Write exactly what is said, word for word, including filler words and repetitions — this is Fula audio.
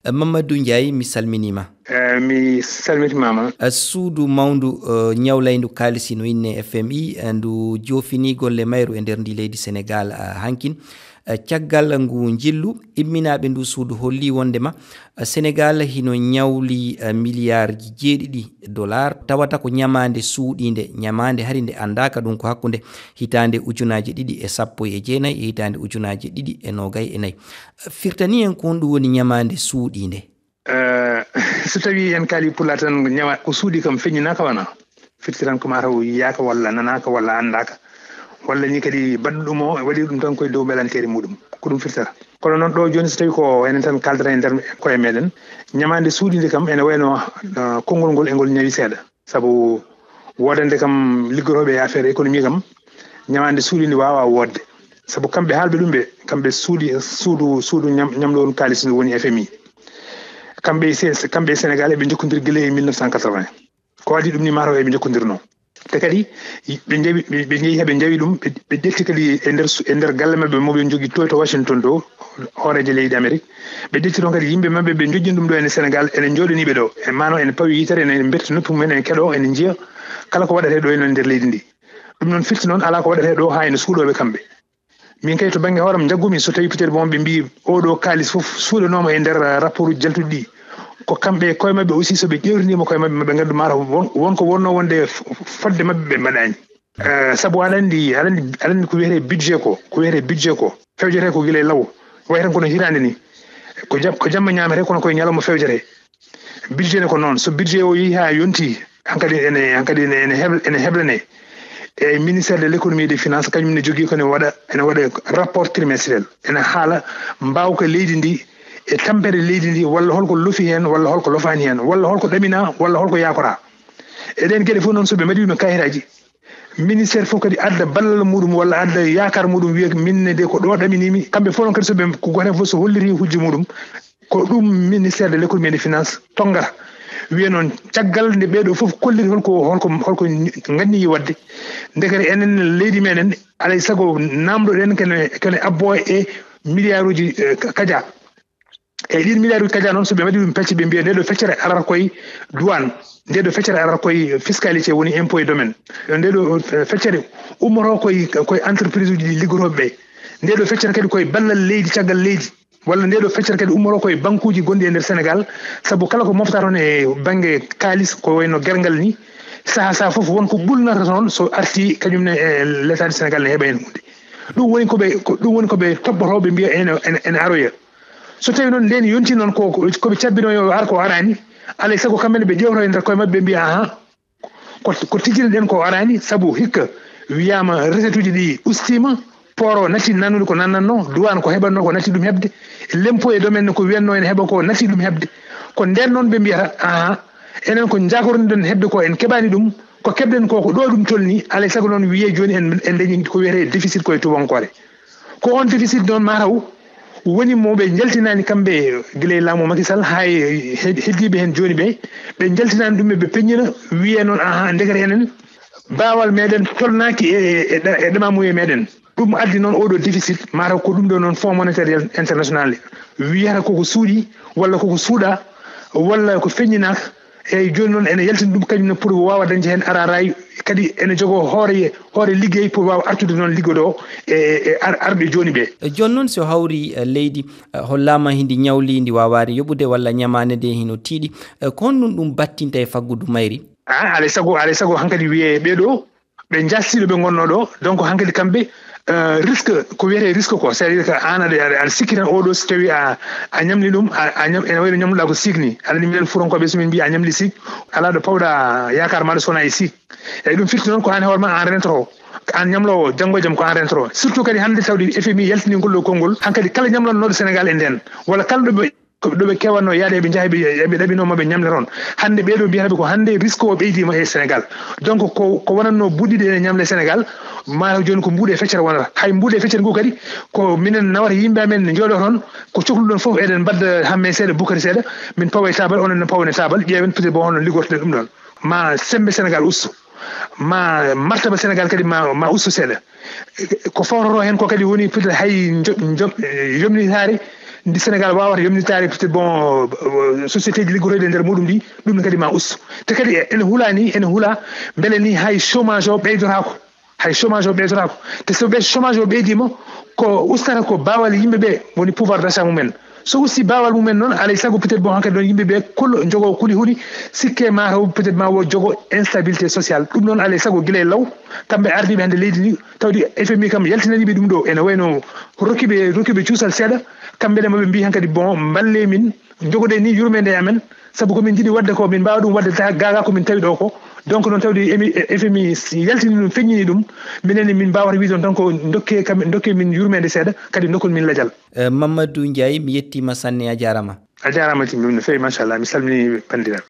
Mamadou Ndiaye, mi salminiima. Eh, mi salmitimaama. Eh, suudu mawndu, eh, ñawlayndu kaalisi no innee F M I, eh, ndu joofini golle mayru e nder ndi leydi Senegaal, eh, hankin. Eh, caggal ngu njillu, imminaaɓe ndu suudu holli wonndema, eh, Senegaal hino ñawli, eh, miliyaarji jeeɗiɗi dollar, tawata ko ñamaande suuɗiinde, ñamaande hari nde anndaaka, ɗum ko hakkunde hitaande ujunaaji ɗiɗi e sappo e jeenayi e hitaande ujunaaji ɗiɗi e noogay e nayi. Firtani en ko honɗum woni ñamaande suuɗiinde? Eh, so tawii en kaali pulaar tan, ñama ko suuɗi kam feññinaaka wona? Firti tan ko maa taw yiyaaka walla nanaaka walla anndaaka. Walla ni kadi baɗɗo ɗum o waɗi ɗum tan koye dow mbelanteeri muɗum. Ko ɗum firtata. Kono noon ɗo jooni so tawii ko enen tan kaaldata e nder koye meɗen, ñamaande suuɗiinde kam ene wayno, eh, konngol ngol e ngol ñawi seeɗa. Sabu woodande kam liggotooɓe e affaire économie kam, ñamaande suuɗiinde waawaa woodde. Sabu kamɓe haalɓe ɗum ɓe, kamɓe suuɗi, suudu, suudu ñam-, ñamloonu kaalis ndu woni F M I. Kamɓe e Se-, kamɓe e Senegaal eɓe njokkondiri gila e mille neuf cent quatre-vingts. Ko adii ɗum ni maa taw eɓe njokkondirnoo. Te kadi ɓe njawi, ɓe, ɓe njehi haa ɓe njawi ɗum, ɓe, ɓe ƴetti kadi e nder su-, e nder galle maɓɓe mo ɓe njogii to, to Washington to, hooreejo leydi Amerik. Ɓe ƴetti toon kadi yimɓe maɓɓe, ɓe njojjini ɗum ɗo ene Senegaal, ene njooɗanii ɓe ɗo. E maano ene pawi yitere, ene mberti noppi mum en, ene keɗoo, ene njiya kala ko waɗatee ɗo e nder leydi ndi. Ɗum noon firti noon alaa ko waɗatee ɗo haa ene suuɗoo ɓe kamɓe. Min kay to bannge hooram njaggumi, so tawii peut-être bon ɓe mbii oɗo kaalis fof suuɗanooma e nder rapport uji jaltuɗi ɗi, ko kamɓe e koye maɓɓe aussi so ɓe ƴeewtiniima koye maɓɓe, maɓe nganndu maa taw won, won ko wonnoo wonde f-, fodde maɓɓe ɓe mbaɗaani. Eh, sabu aɗa anndi, aɗa anndi, aɗa anndi ko wiyetee budget ko, ko wiyetee budget ko, fewjetee ko gila e law, wayi tan kono hitaande ni. Ko jam-, ko jamma ñaametee kono koye ñalawma fewjetee. Budget ne ko noon, so budget o yehi haa yonti, hankadi ene, hankadi ene, ene heb-, ene heblanee. E ministère de l'économie et des finances, kañum ne jogii ko ene waɗa, ene waɗa rapport trimestriel. Ene haala mbaawka leydi ndi e tampere leydi ndi, walla holko lofi heen, walla holko lofaani heen, walla holko ɗaminaa, walla holko yaakoraa. E ɗeen geɗe fof noon, so ɓe mbaɗii ɗum e kayitaaji, ministère fof kadi adda ballal muɗum walla adda yaakaar muɗum, wiya min ne de ko ɗo ɗaminimi. Kamɓe fof noon kadi so ɓe, ko gooto heen fof so holliri hujja muɗum, ko ɗum ministère de l'économie et des finances tonngata. Wiya noon caggal nde ɓeeɗo fof kolliri holko, holko, holko nganniyi waɗde. Ndekete enen leydi meɗen alay sago namdoɗen kene, kene abbo e milliard uji, eh, ka-, kaja. Eyyi, ɗin milliard uji kaja noon, so ɓe mbaɗi ɗum pecce, ɓe mbiya nde ɗo feccere arata koye douane, nde ɗo feccere arata koye fiscalité, woni impôt et domaine. Nde ɗo, eh, feccere ummoto koye, koye entreprise uji ɗi liggotooɓe ɓe. Nde ɗo feccere kadi koye ballal leydi, caggal leydi. Walla nde ɗo feccere kadi ummoto koye banque uji gonɗi e nder Sénégal, sabu kala ko mofta toon e bannge kaalis ko wayno gergal ni, saha saha fof won ko ɓulnata toon, so arti kañum ne e l'État du Sénégal ne heɓa heen huunde. Ɗum woni ko ɓe, ko, ɗum woni ko ɓe toɓɓotoo, ɓe mbiya ene, ene, ene aroya. So tawii noon ndeen yontii noon ko, ko ɓe cabbinoo yo ar ko araani, alay sago kamɓe ne ɓe ƴeewto e nder koye maɓɓe, ɓe mbiya, ahan, ko, ko tijjini ɗen ko araani, sabu hikka wiyaama recette uji ɗi ustiima, port o natti nannude ko nannannoo, douane ko heɓannoo ko natti ɗum heɓde, l'impôt et domaine ko wiyannoo ene heɓa ko natti ɗum heɓde. Ko ndeen noon ɓe mbiyata, ahan, enen ko njaakorniɗen heɓde ko en keɓaani ɗum, ko keɓɗen ko ko ɗo ɗum tolni, alay sago noon wiyee jooni en, en dañi ko wiyetee déficit koye tubankoore. Ko on déficit noon mataw woni mo ɓe njaltinaani kamɓe gila e laamu Macky Sall haa e he-, heddiiɓe heen jooni ɓe, ɓe njaltinaani ɗum, ɓe peññina, wiyee noon, ahan, ndekete enen baawal meɗen tolnaaki e, e, e ɗa-, e ɗamamuye meɗen. Ɗum addi noon oɗo déficit, mataw ko ɗum ɗo noon Fonds Monétaire International wiyata koko suuɗi walla koko suuɗa walla ko feññinaaka. Eyyi, jooni noon ene yaltini ɗum kañum ne pour waawa dañde heen araaraay, kadi ene jogoo hoore, hoore liggey pour waawa artude noon liggodoo e, e ar-, arɓe jooni ɓe. E jooni noon, so hawri, eh, leydi, eh, hollaama hindi ñawli, ndi waawaani yoɓude walla ñamaande nde hino tiiɗi, eh, ko honɗum ɗum battinta e faggudu mayri? Ah, alay sago, alay sago hankadi wiyee ɓee ɗoo, ɓe njaastii ɗo ɓe ngonnoo ɗo, donc hankadi kamɓe, euh, risque, ko wiyetee risque ko, c'est-à-dire que aan aɗa, aɗa, aɗa sikki tan oɗo, so tawii a, a ñamli ɗum, a, a ñam-, ene wayi no ñamluɗaa ko siik ni. Aɗa anndi minen Fuutankooɓe, so min mbii a ñamli siik, alaa ɗo pawɗaa yaakaar maaɗa so wonaa e siik. Eyyi, ɗum firti noon ko aan e hoore maa aan rentoto, ko aan ñamloowo, janngo e jam ko aan rentoto. Surtout kadi hannde tawde F M I yaltini ngol ɗo konngol, hankadi kala ñamlannooɗo Sénégal e ndeen, walla kala ɗo ɓe ko ɗo ɓe keewatnoo yaade, eɓe njaha, eɓe, eɓe ɗaɓinoo ma ɓe ñamle toon. Hannde ɓee ɗoo mbiyata ɓe ko hannde risque o ɓeydiima e Sénégal. Donc ko, ko wonatnoo buuɗi ɗi ene ñamle Sénégal, mataw jooni ko mbuuɗi e feccere wonata. Hay mbuuɗi e feccere ngu kadi, ko minen nawata yimɓe amen ne njooɗoo toon, ko cohluɗon fof eɗen mbadda Hammee seeɗa, Bukari seeɗa, min pawa e taabal, onon ne pawa e taabal, ƴeewen peut-être bon hono liggortoɗen ɗum ɗoon. Ma semmbe Sénégal usto. Ma martaba Sénégal kadi ma, ma usto seeɗa. Ko fawtotoo heen ko kadi woni peut-être hay njo-, njo-, yomnitaare ndi Sénégal wawata yomnitaade, peut-être, bon, euh, société ji liggotooɗi e nder muɗum ndi, ɗum ne kadi ma ustu. Te kadi ene hula ni, ene hula mbele ni hay chômage o ɓeydotaako. Hay chômage o ɓeydotaako. Te so ɓe chômage o ɓeydiima, ko ustata ko baawal yimɓe ɓe woni pouvoir d'achat mumen. So usti baawal mumen noon, alay sago peut-être, bon, hankadi noon yimɓe ɓe kul-, njogo kuli huli, sikke ma taw peut-être ma wo jogo instabilité sociale. Ɗum noon alay sago gila e law, kamɓe ardiiɓe hannde leydi ndi, tawde F M I kam yaltinani ɓe ɗum ɗo, ene wayno rokkiɓe, rokkiɓe cuusal seeɗa, kamɓe ne maɓe mbi hankadi, bon, mballe min, njogoɗen ni yurmeende e amen, sabu ko min njiɗi waɗde ko, min mbaawa ɗum waɗde ta-, gaaga ko min tawi ɗo ko. Donc noon tawde emi-, F M I yaltini ɗum, feññini ɗum, minen ne min mbaawata wiide on tan ko ndokke kam, ndokke min yurmeende seeɗa, kadi ndokkon min lajal. Eh, Mamadou Ndiaye, mi yettiima sanne, a jaaraama. A jaaraama timmi no feewi, machallah, mi salmini banndiraaɓe.